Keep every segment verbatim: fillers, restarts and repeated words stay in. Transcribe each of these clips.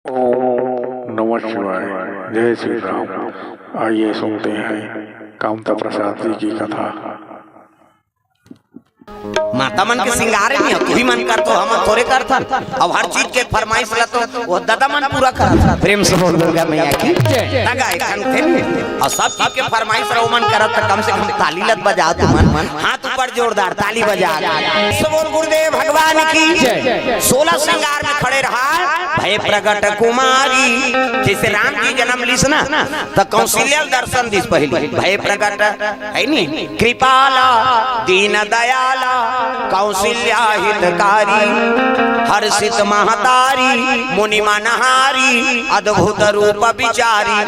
ओम नमः शिवाय। जय श्री राम। आइए सुनते हैं कामता प्रसाद जी की कथा। माता मन के सिंगार नहीं हो, तुही मन करथो, हम थोरे करथन। अब हर चीज के फरमाइश ला तो वो दादा मन पूरा करत। प्रेम से बोल दुर्गा मैया की जय। तगा एखन थे नहीं। और सब चीज के फरमाइश रहो मन करत, तो कम से कम ताली लत बजा तुमन। हाथ ऊपर जोरदार ताली बजा। प्रेम से बोल गुरुदेव भगवान की जय। सोलह श्रृंगार में खड़े रहा, भय प्रगट कुमारी। जैसे राम जी जन्म लीस ना, तो कौशल्या दर्शन दिस पहले, भय प्रगट है नी, कृपाला दीन दयाला कौशल्या हितकारी, हर्षित महतारी मुनि मनहारी अद्भुत रूप विचारी,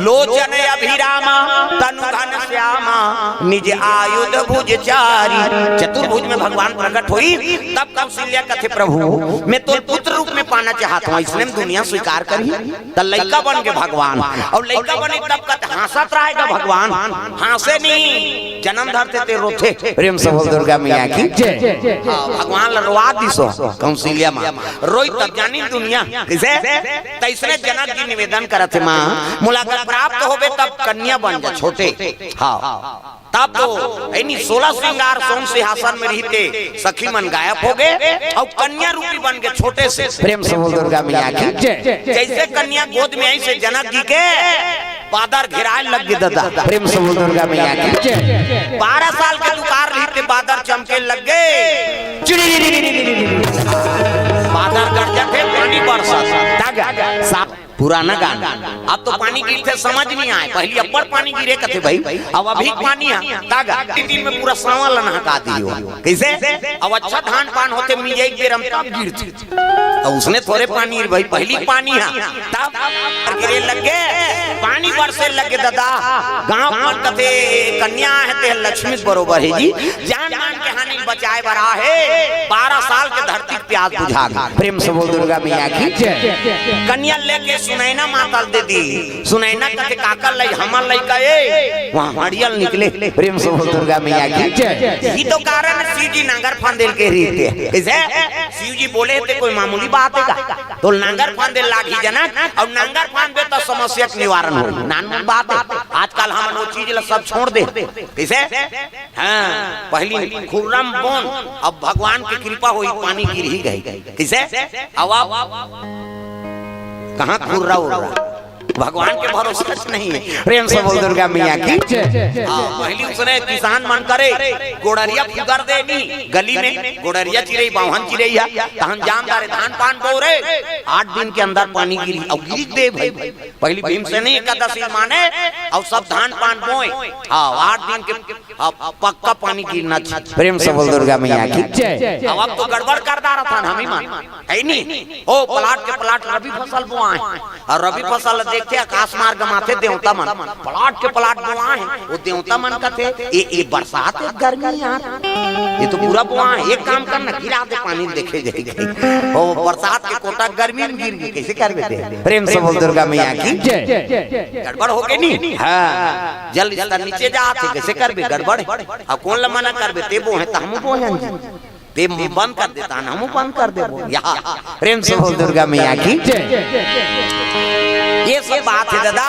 लोचन अभिरामा तनु घन श्यामा निज आयुध भुज चारी। चतुर्भुज में भगवान प्रकट होई, तब कौशल्या कथे, प्रभु, मैं तो पुत्र रूप में पाना चाहत हूँ, इसने दुनिया स्वीकार करी। त लइका बन के भगवान, और लइका बने तब कत हंसत रहेगा भगवान, हंसे नहीं, जन्म धरते ते रोथे। प्रेम से बोल दुर्गा मैया की जय। हाँ, भगवान ला रोवा दिसो कौशल्या माँ, रोई तब जानी दुनिया। कैसे? त इसने जनक जी निवेदन करत हे, माँ, मोला अगर प्राप्त होबे तब कन्या बन जा छोटे। हाँ, तब तो है नी, सोलह श्रृंगार सोन सिंहासन में रहते सखी मन गायब हो गए और कन्या रूपी बन के छोटे से। प्रेम से बोल दुर्गा मैया की जय। जैसे कन्या गोद में आई से जनक जी के बादर घेराए लग गए दादा। प्रेम से बोल दुर्गा मैया की जय। बारह साल के दुकार रहते बादर चमके लग गए। बादर गरजत हे, पानी बरसत। तागा। सा-, पुराना गाना। अब तो पानी गिरथे समझ नहीं आए, पहली अब्बड़ पानी गिरे कथे भाई, अब अभी पानी है, तागा। तीन दिन में पूरा सावन ला नहका दियो। कैसे? अब अच्छा धान पान होथे, मिजई के बेर म तब गिरथे। तो उसने थोरे पानी रे भाई, पहली पानी है, तब गिरे लग गे, पानी बरसे लग गे दादा। गांव मन कथे कन्या है ते लक्ष्मी के बरोबर है जी, जान मान के हानि बचाए बर आहे, बारह साल के धरती के प्यास बुझा गे। प्रेम से बोल दुर्गा मैया की जय। कन्या लेके सुनैना माता ल दे दी। सुनैना कथे, काकर लई, हमर लइका ए, वहाँ हड़ियल निकले। प्रेम से बोल दुर्गा मैया की जय। यही तो कारण शिव जी नांगर फांदे ल के रहिथे। कैसे? शिव जी बोले थे कोई मामूली बात है का? तो नांगर फांदे लागी जनक, और नांगर फांदबे तो समस्या के निवारण हो। नानमुन बात है। आजकल हमन वो चीज ला सब छोड़ दे। कैसे? हाँ, पहली खुर्रम बोन, अब भगवान की कृपा होई, पानी गिर ही गई। कैसे? अब आप कहाँ खुर्रा उर्रा? भगवान के भरोसा से नहीं है। प्रेम से बोल दुर्गा मैया की जय। हाँ, पहली उसने किसान मन करे, गोड़रिया फुगर दे नी, गली में गोड़रिया चिरई, बावन चिरई है, तहन जान डारे धान पान बो रे, आठ दिन के अंदर पानी गिरी, और गिरी दे भाई। पहली भीमसेनी एकादशी माने, और सब धान पान बोए। हाँ, आठ दिन के अब पक्का पानी गिरना चाहिए। प्रेम से बोल दुर्गा मैया की जय। अब, अब तो गड़बड़ कर डारा था ना, हमी मन। है नी? ओ, प्लाट के प्लाट रबी फसल बोआए। और रबी फसल देखते आकाश मार्ग माथे देवता मन। प्लाट के प्लाट बोआए। वो देवता मन कथे, "ए, ए बरसात, ए गर्मी यार। ये तो पूरा बोआए। एक काम करना, गिरा दे पानी, देखे जाएगी।" ओ, बरसात के कोटा गर्मी में गिर गई, कैसे कर देते? प्रेम से बोल दुर्गा मैया की जय। गड़बड़ हो गई नी? हाँ। जल स्तर नीचे जात हे, कैसे करबे? गड़बड़ हे। अब कौन ला मना करबे? ते बोहे त हमू बोहे जी। ते बंद कर देता न, हमू बंद कर देबो। यहाँ प्रेम से बोल दुर्गा मैया की जय। ये सब बात है दादा।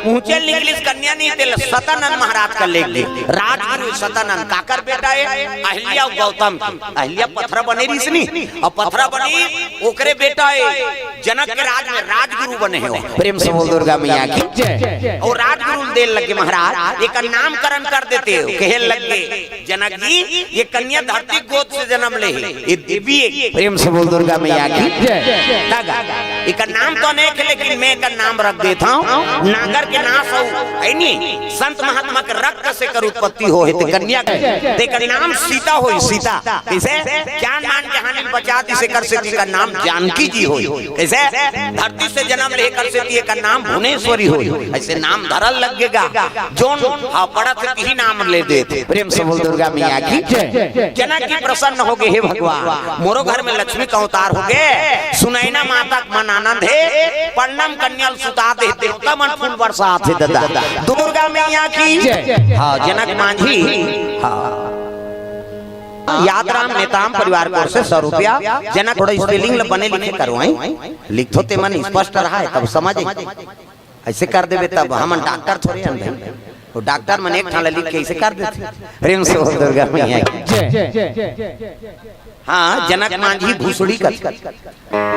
ऊंचे निकलिस कन्या नहीं, तेल सतानंद महाराज का लेके। राजगुरु सतानंद काकर बेटा है? अहिल्या गौतम की। अहिल्या पथरा बने रहिस नी, और पथरा बनी ओकरे बेटा है। जनक के राज में राजगुरु बने हो। प्रेम से बोल दुर्गा मैया की जय। और राजगुरु देन लगे महाराज, एकर नामकरण कर देते हो। कहे लगे, "जनक जी, ये कन्या धरती गोद से जन्म ले है, ये देवी है।" प्रेम से बोल दुर्गा मैया की जय। तगा, एकर नाम तो अनेक है, लेकिन मैं एकर नाम रख देता हूँ, नागर के नाश हो, है नी? संत महात्मा के रक्त से कर उत्पत्ति हो है, ते कन्या के, ते एकर नाम सीता होई, सीता। कैसे? जान मान के हानि बचा दी, से कर से का नाम जानकी जी होई। कैसे? धरती से जन्म लेकर से दिए का नाम भुवनेश्वरी होई। ऐसे नाम धरल लगेगा। जोन, हाँ, पड़त ही नाम ले देते। प्रेम से बोल दुर्गा मैया की जय। जनक जी प्रसन्न हो गए, "हे भगवान, मोरो घर में लक्ष्मी का अवतार हो गए।" सुनैना माता के मन आनंद है, प्रणाम कन्या ल सुता दे, देवता मन फूल बरसात है दादा। दुर्गा मैया की जय। हाँ, जनक मांझी, हाँ। याद राम नेताम परिवार की ओर से सौ रुपया। जनक थोड़ा स्पेलिंग ल बने लिखे करो, हैं? लिखथो ते मन स्पष्ट रहा है, तब समझ आई। ऐसे कर देबे तब हमन डॉक्टर थोड़े हन भाई। वो डॉक्टर मन एक ठाला लिख के ऐसे कर देथे। प्रेम से बोल दुर्गा मैया की। जय। हाँ, जनक मांझी भूसड़ी का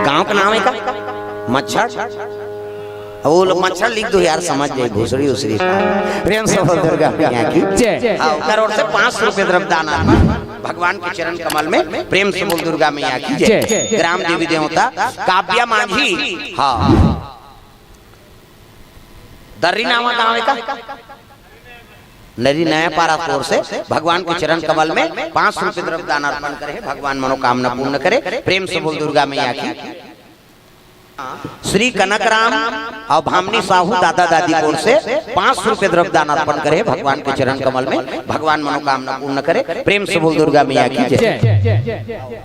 गांव का नाम है का? मच्छर। वो लोग मच्छर लिख दो यार, समझ जाए, भूसड़ी उसड़ी। प्रेम से बोल दुर्गा मैया की। जय। हाँ, ओकर ओर से पाँच सौ रुपये द्रव्य दान अर्पण भगवान के चरण कमल में। प्रेम से बोल दुर्गा मैया की जय। जय। ग्राम देवी देवता काव्या मांझी। हाँ, दर्री नावा गाँव है का? नरी नया पारा की ओर से भगवान के चरण कमल में पाँच सौ रुपये द्रव्य दान अर्पण करे, भगवान मनोकामना पूर्ण करे। प्रेम से बोल दुर्गा मैया की। श्री कनक राम और भामनी साहू दादा दादी की ओर से पाँच सौ रुपये द्रव्य दान अर्पण करे, भगवान के चरण कमल में भगवान मनोकामना पूर्ण करे। प्रेम से बोल दुर्गा मैया की जय। जय।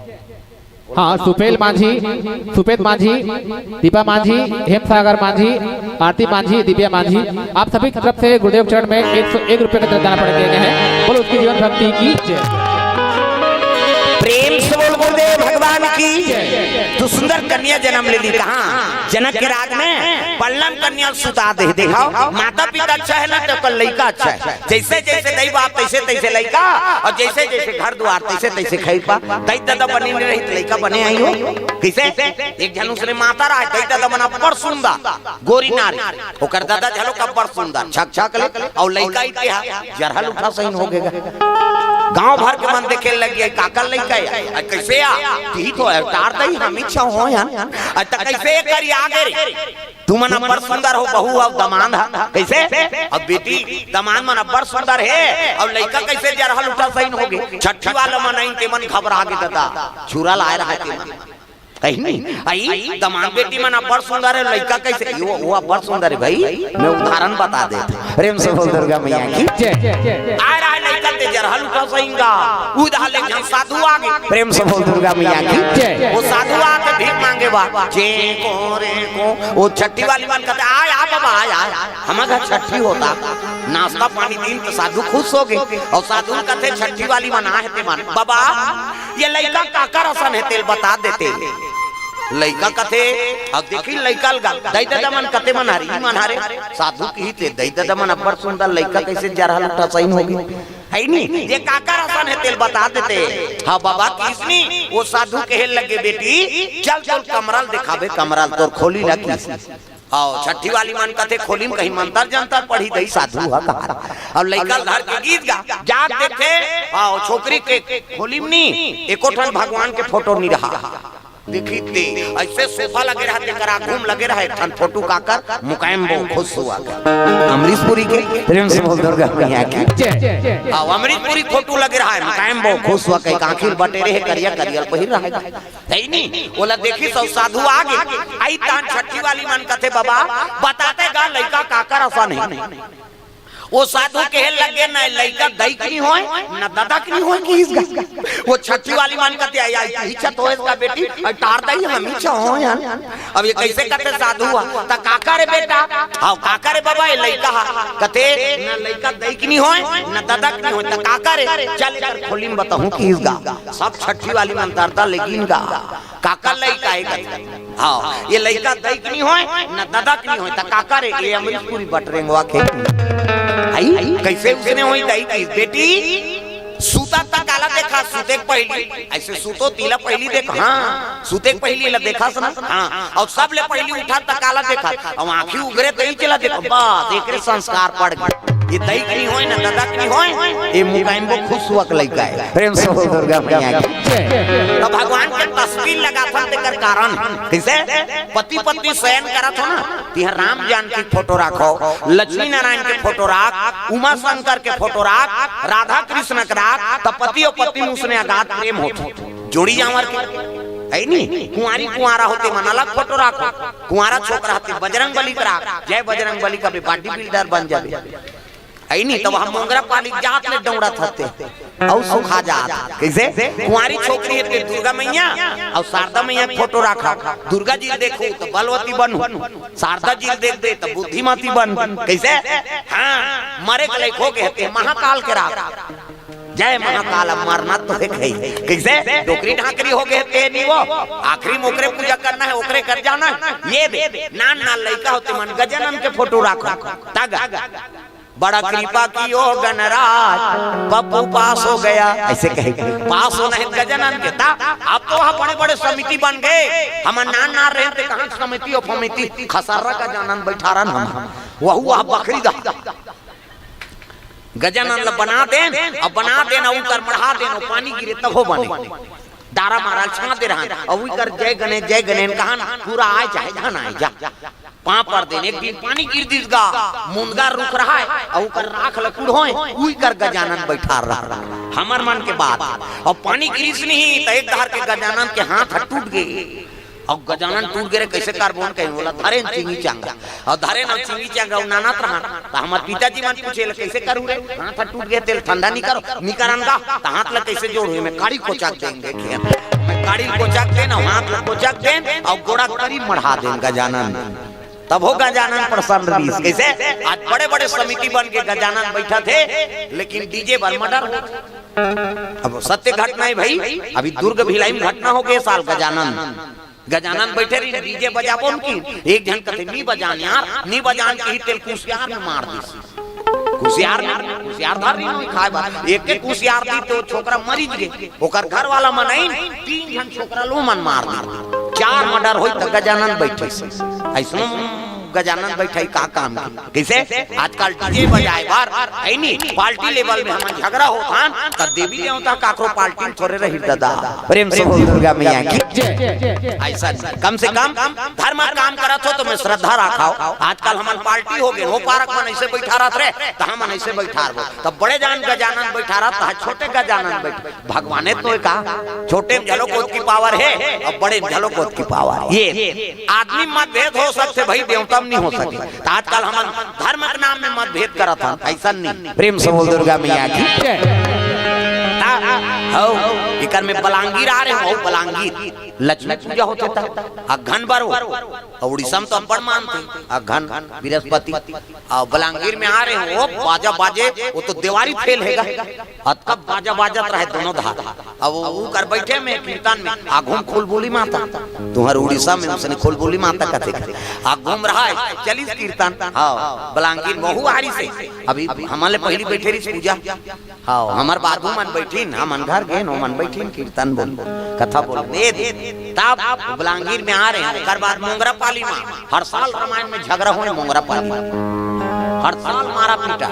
हाँ, सुपेल मांझी, सुपेद मांझी, दीपा मांझी, हेमसागर मांझी, आरती मांझी, दिव्या मांझी, आप सभी की तरफ से गुरुदेव चरण में एक सौ एक रुपये का दान अर्पण किए गए हैं। बोलो उसकी जीवन भक्ति की जय। प्रेम से बोल गुरुदेव भगवान की। तू सुंदर कन्या जन्म ले ली कहाँ? जनक के राज में बल्लम कन्या सुता दे। देखो, माता पिता अच्छा है ना तो कल लइका अच्छा है। जैसे जैसे दई बाप तैसे तैसे लइका, और जैसे जैसे घर द्वार तैसे तैसे खई पा। दई ददा बनी नहीं रही तो लइका बने आई हो। कैसे? एक झन उसने माता रहा, दई ददा मन अब्बड़ सुंदर, गोरी नारी। ओकर ददा झलो अब्बड़ सुंदर, छक छक ले, और लइका इतिहा जरहल उठा सहीन हो गेगा। गांव भर के मन देखे लग गया, काकर लइका या? आ, कैसे या? तिही तो अवतार दई, हम इच्छा हो यार। आ, त कैसे करी आगे रे? तुमन अब्बड़ सुंदर हो, बहू अउ दमांद ह। कैसे? अब बेटी, दमांद मन अब्बड़ सुंदर हे, अउ लइका कैसे जरहल उठा सहीन होगे? छट्ठी वाला मन आइन, तेमन घबरा गे ददा, छुरा लाए रहे तेमन। कहीं नहीं, आई, दमांद बेटी मन अब्बड़ सुंदर हे, लइका कैसे? वो, वो अब्बड़ सुंदर हे भाई, मैं उदाहरण बता देत। प्रेम से बोल दुर्गा मैया की। जय। आए रहे लइका ते जरहल उठा सहीन गा, उधार ले झन साधु आगे। प्रेम से बोल दुर्गा मैया की। जय। वो साधु आके भीख मांगे बा, जे को रे को। वो छट्ठी वाली मन कहते, "आय, आ बाबा, आय, आय, हमर घर छट्ठी होता।" नाश्ता पानी दिन तो साधु खुश हो गए, और साधु कहते, "छट्ठी वाली मन आहे ते मन, बाबा, ये लइका काकर असन हे, तेल बता देते।" लइका कथे, अब देखी लइका लगा, दई ददा मन कते मन हरे, ई मन हरे, साधु की ते दई ददा मन अब्बड़ सुंदर, लइका कैसे जरहल उठा सहीन होगे? है नी, ये काकर असन हे, तेल बता देते। हाँ बाबा, किसनी? वो साधु कहे लगे, "बेटी, चल, चल, कमरा ल देखाबे, कमरा ल तोर खोली ला किस।" आओ, छट्ठी वाली मन कथे, "खोली में कहीं मंतर जंतर पढ़ी दई साधु हा कहा।" और लइका ल धर के गीत गा, जात देखे, आओ, छोकरी के खोली में नी, एको ठन भगवान के फोटो नी रहा। देखी ते, ऐसे सोफा लगे रहा, तेकर आगू में लगे रहा एक ठन फोटो काकर, मुकायम बो खुश हुआ के। अमरीश पुरी के। प्रेम से बोल दुर्गा मैया की। जय। आओ, अमरीश पुरी फोटो लगे रहा है, मुकायम बो खुश हुआ के, आँखी ल बटेरे हे, करिया करिया पहिर रहा है। है नी? ओला देखी सब साधु आगे। आई तान छट्ठी वाली मन कथे, "बाबा, बताते गा लइका काकर असन हे।" वो साधु कहे लगे, "न लइका दई के नी होय, न ददा के नी होय," किस गा। वो छट्ठी वाली मन कथे, "आई, आई, इच्छा तो होय गा बेटी, अवतार दई हम इच्छा हो यार।" अब ये कैसे कथे साधु हा? "त काकर हे बेटा?" "हाँ, काकर हे बाबा, ये लइका हा।" कथे, "न लइका दई के नी होय, न ददा के नी होय, त काकर हे?" "चल, एकर खोली में बताहूँ," किस गा। सब छट्ठी वाली मन दरदा लेगिन गा। काकर लइका हे कथे? हाँ, ये लइका दई के नी होय, न ददा के नी होय, त काकर हे? "ये अमरीश पुरी बटरेंगवा के।" आई, कैसे उसने होई दई के? "बेटी, सूता त काला देखा, सूते के पहिली, ऐसे सूतो तिला पहिली देख, हाँ, सूते के पहिली ला देखा सना, हाँ, और सब ले पहिली उठा त काला देखा, अब आँखी उघरे त इही चला देखो, बस, एकरे संस्कार पड़ गे।" ये दई के नी होय, न ददा के नी होय, ये मुकायम बो खुश हुआ के लइका हे। प्रेम से बोल दुर्गा मैया की। जय। तो भगवान के तस्वीर लगाथन तेकर कारण, कैसे? पति पत्नी शयन करत हो ना, तिहाँ राम जानकी के फोटो राखो, लक्ष्मी नारायण के फोटो राख, उमा शंकर के फोटो राख, राधा कृष्ण के राख, त पति और पत्नी में उसने अगाध प्रेम होत। जोड़ी जांवर के, है नी? कुंवारी कुंवारा होते मन अलग फोटो राखो, कुंवारा छोकरा होते बजरंग बली के राख, जय बजरंग बली कबे body builder बन जाबे। है नी, तब हम मोंगरा पाली जात ले डौड़त हते, अउ सुखा जात। कैसे? कुंवारी छोकरी हे ते दुर्गा मैया अउ शारदा मैया के फोटो राखा। दुर्गा जी ल देखो त बलवती बनहू, शारदा जी ल देख दे त बुद्धिमती बनहू। कैसे? हाँ, मरे के लइक हो गे हे ते महाकाल के राख। जय महाकाल, अब मरना तो हे कही। कइसे? डोकरी ढाकरी हो गे ते नी वो। आखिरी में ओकरे पूजा करना हे, ओकरे कर जाना हे। ये दे, नान नान लइका होते मन गजानन के फोटो राखो। तागा। बड़ा कृपा कियो गणराज, पप्पू पास हो गया। अइसे कहे, पास होना हे गजानन के। ता, अब तो वहाँ बड़े-बड़े समिति बन गे। हमर नान नान रहे ते कहाँ समिति अउ फमिति, खसर्रा गजानन बइठारन हम। वहू वहाँ बखरी दा। गजानन ल बना देन, अउ बना देन, अउ उकर मढ़ा देन, अउ पानी गिरे तभो बने। डारा मारल छांदे रहन, अउ उकर जय गणेश, जय गणेश कहन, पूरा आय चाहे झन आय जा। पांव पर देन, एक दिन पानी गिर दिस गा, मुनगा रुख रहा हे, अउ उकर राख ल कुढ़ोय, उइकर गजानन बइठार रहा। हमर मन के बात, अउ पानी गिरिस नहीं, त एक धार के गजानन के हाथ ह टूट गे। अउ गजानन टूट गे रे, कइसे करबो कहे, ओला धरेन चिंगी चांगा। अउ धरेन अउ चिंगी चांगा, अउ नानत रहन। त हमर पिताजी मन पूछे ले, "कइसे करू रे? हाथ ह टूट गे, तेल ठंडा नी करो, नी करन गा।" त हाथ ल कइसे जोड़हूं? मैं काड़ी कोचक देन, देखे। मैं काड़ी ल कोचक देन, अउ हाथ ल कोचक देन, अउ गोड़ा करी मढ़ा देन गजानन। तभो गजानन प्रसन्न रहिस। कइसे? आज बड़े-बड़े समिति बन के गजानन बइठत हे, लेकिन डीजे बर मर्डर हो। अब सत्य घटना हे भई, अभी दुर्ग भिलाई में घटना हो गे साल गजानन। गजानन बइठे रहिन, डीजे बजाबो न किहिन। एक झन कथे, "नी बजान यार, नी बजान," कहि तेल कुसियार में मार दिस। कुसियार में, कुसियार धर रहिन खाए बर। एक के कुसियार दी तो छोकरा मरिच गे। ओकर घर वाला मन आइन, तीन झन छोकरा ल ओमन मार दिस। चार मर्डर होइस त गजानन बइठे। अइसनो गजानन बइठाही का काम के? कइसे? आजकल डीजे बजाए बर, हे नी, पार्टी लेवल में हमन झगरा होत हन, त देवी देवता काकरो पार्टी में थोरे रही दादा। प्रेम से बोल दुर्गा मैया की। जय। अइसन कम से कम धर्म काम करत हो त में श्रद्धा राखव। आजकल हमन पार्टी हो गे, ओ पारक मन अइसे बइठा रहत रे, त हमन अइसे बइठा रहबो। त बड़े जान गजानन बइठा रहत, त छोटे गजानन बइठ भगवाने तो का, छोटे में घलो ओतकी पावर हे अउ बड़े में घलो ओतकी पावर हे। ये आदमी मतभेद हो सकथे भई, देवता में नहीं हो सके। त आजकल हमन धर्म के नाम में मतभेद करत हन, अइसन नहीं। प्रेम से बोल दुर्गा मैया की। जय। ता, हौ, एकर में बलांगीर आ रहे हो, बलांगीर। लक्ष्मी पूजा होथे त अघन बर हो। अउ उड़ीसा में तो अब्बड़ मानथे, अघन, बृहस्पति। अउ बलांगीर में आ रहे हो, बाजा बाजे, वो तो देवारी फेल हे गा। अतका बाजा बाजत रहे दोनों धार। अब वो, वो कर बइठे में कीर्तन में, आघू म खुलबुली माता। तुंहर उड़ीसा में उसने खुलबुली माता कथे। आघू म रहा हे, चलिस कीर्तन। हाँ, बलांगीर महू आरिस हे। अभी हमन ले पहिली बइठे रहिस पूजा। हाँ, हमर बाबू मन बइठिन, हमन घर गेन, ओमन बइठिन, कीर्तन बोल, कथा बोल। ए दे, तब बलांगीर में आ रहे हैं, ओकर बाद मोंगरा पाली में। हर साल रामायण में झगरा होय मोंगरा पाली। हर साल मारा पीटा।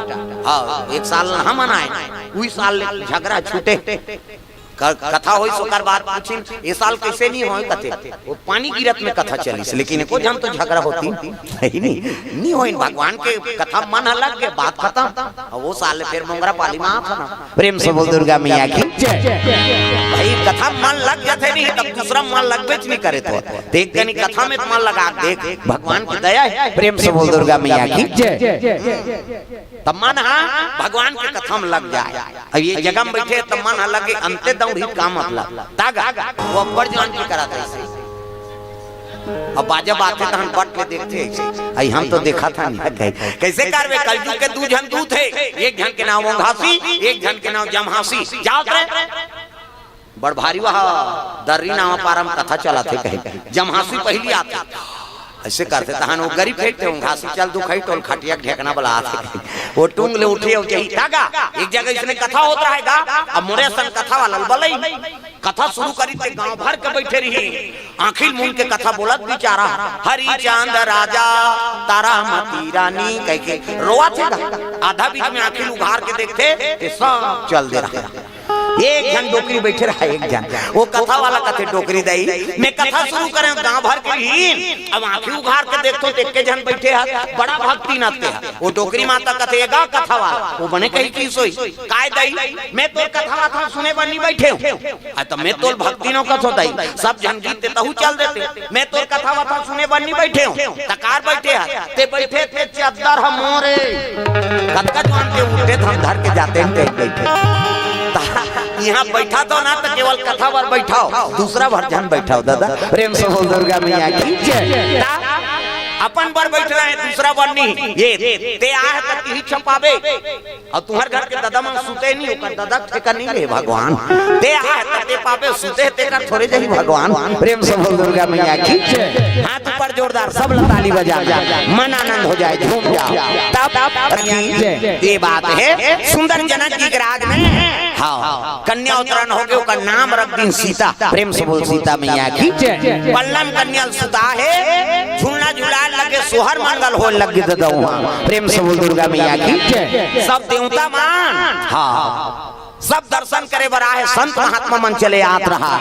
हाँ, एक साल हमन आए, उही साल ले झगरा छूटे। क-, कथा होइस ओकर बाद पूछिन, "ए साल कइसे नहीं होय?" कथे, "वो पानी गिरत में कथा चलिस, लेकिन एको झन तो झगरा होतिन नहीं, नहीं होय।" भगवान के कथा मन ह लग गे, बात खतम। अउ वो साल ले फेर मोंगरा पाली में आत हन। प्रेम से बोल दुर्गा मैया की। जय। भई कथा मन लग जाथे नहीं, तब दूसरा मन लगबेच नहीं करे तो। देख कनी कथा में मन लगा, देख भगवान की दया हे। प्रेम से बोल दुर्गा मैया की। जय। त मन ह भगवान के कथा म लग जाय। अब ये जगह म बइठे त मन ह लगे अंते दौड़ी का मतलब। तागा, वो अब्बड़ जान के करत हे। अब बाजा बाते तहन बट के देखथे। अई हम तो देखा था नहीं कहे। कइसे करबे? कलजुग के दू झन दूत हे, एक झन के नाम ओंघासी, एक झन के नाम जम्हासी। जावत रे। बड़ भारी वहा दर्री नावा पारा म कथा चलत हे कहे, जम्हासी पहिली आथे। अइसे करथे, तहन वो गरी फेंकथे, ओंघासी चल दुखई टोल खटिया के ढेकना बला आथे। वो टूंग ले उठे अउ जही तागा, एक जगह इसने कथा होत रहेगा, अब मोरे संग कथा वाला बलई। कथा शुरू करी ते गांव भर के बइठे रही, आंखी ल मूंद के कथा बोलत बिचारा, हरिचंद राजा, तारामती रानी कहिके रोवत हे गा। आधा बीच में आंखी ल उघार के देखथे, ते सब चल दे रहा। एक झन डोकरी बइठे रहा, एक झन। वो कथा वाला कथे, "डोकरी दाई, मैं कथा शुरू करेंव, गांव भर के रहिन, अब आंखी उघार के देखथों, त एके झन बइठे हस, बड़ा भक्ति नते हस।" वो डोकरी माता कथे, "ए गा कथा वाला।" वो बने कही कि सोई, "काय दाई, मैं तोर कथा वाथा सुने बर नी बइठेंव। अ, त मैं तोल भक्ति नोहंव कथों दाई, सब झन गीत ते तहू चल देते।" मैं तोर कथा वथा सुने बर नी बइठेंव, त काबर बइठे हस? ते बइठे ते चद्दर ह मोरे। कतका जुवान ते उठे धन धर के जाते हैं ते बइठे। त इहां बइठाथो ना त केवल कथा बर बइठाव, दूसरा बर झन बइठाव दादा। प्रेम से बोल दुर्गा मैया की जय। त अपन बर बैठना हे, दूसरा बर नहीं। ये ते आहे त तिही छपाबे। अउ तुंहर घर के ददा मन सुते नहीं, ओकर ददा ठेका नहीं ले भगवान। ते आहे त ते पाबे, सुते हे तेकर थोरे जाही भगवान। प्रेम से बोल दुर्गा मैया की। हाथ ऊपर जोरदार, सब ताली बजा, मन आनंद हो जाए, झूम जाओ। तब ये बात हे, सुंदर जनक जी के राज में, हाँ, कन्या अवतरण होगे, ओकर नाम रख दिन सीता। प्रेम से बोल सीता मैया की। पल्लम कन्या सुता हे, झूलना झूला लगे, सोहर मंगल होय लगे ददऊ। प्रेम से बोल दुर्गा मैया की। सब देवता मन, हाँ, सब दर्शन करे बर आहे, संत महात्मा मन चले आत रहा।